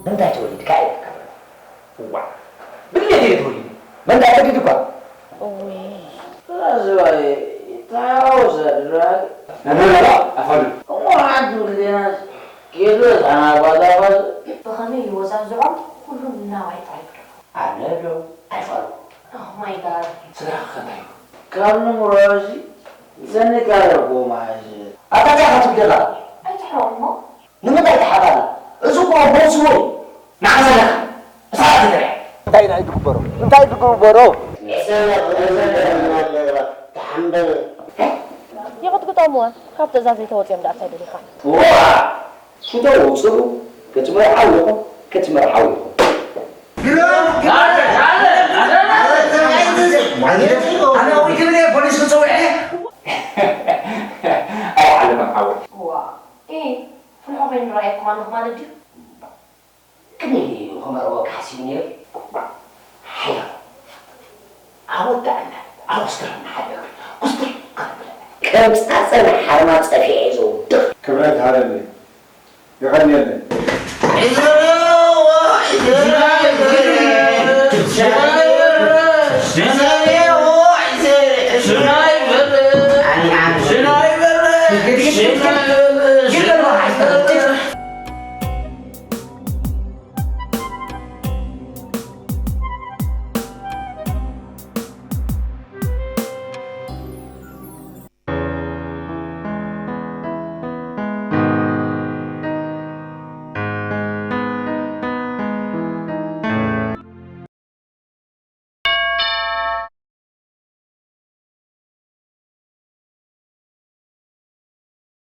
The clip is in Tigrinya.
ምንታይ ተወሊድካ ኢልካ? እዋ፣ ብድሌት እየ ተወሊደ። መንታ ተወሊድኳ? እውይ። ራዝባይ፣ ተሓዋወሰ ድራግ። ነነነባ፣ ኣፋሉ። እሞ ሓንቲ ብልዴናስ፣ ጌዶ ታናጓዳጓዝ። ብኸመይ ይወዛዝዖም? ኩሉ ናባይ ጥራይ ግደፎ። ኣነ ዶ ኣይፋሉ። Oh my God። ስድራኻ ከ እንታይ ይብሉ? ካብ ንምሮዚ ዘንጋረቦ ማእዚ። ኣታ እንታይ ኢኻ ትብል ዘለኻ? ኣይትሕረቑ እሞ። ንምንታይ ትሓታላ? እዚ እኮ ሞት ስዉእ እዩ። ንዓ ዘለኻ፣ እሳ ትድርዕ። እንታይ ኢልካ ይግበሮ? እንታይ ይግበሮ? ይኽትግጠምዋ፣ ካብ ትእዛዘይ ተወፂኦም ደኣ እንታይ ደሊኻ? ዋ! ሽቶ ውፅኡ፣ ክትምርዓው ኢኹም፣ ክትምርዓው ኢኹም። ኣነ ወይ ክብል እየ ፖሊስ ክፅውዕ እየ። ኣይሓልፍን ሓወይ። ዋ፣ ኢ፣ ፍልሖ ኮይኑ ረኣየኩም ኣለኹ ማለት ድዩ? ቅድሚ ክመርዎ ካሕሲቡ ነይሩ። ሓያሎ ኣወዳእና ኣወስተረና ሓደ እግሪ ኩስትር ከብለ። ከም ጻጸን ሓርማ ጸፊዐ ዘውድቕ። ክብረት ሃበኒ። የቐንየለይ።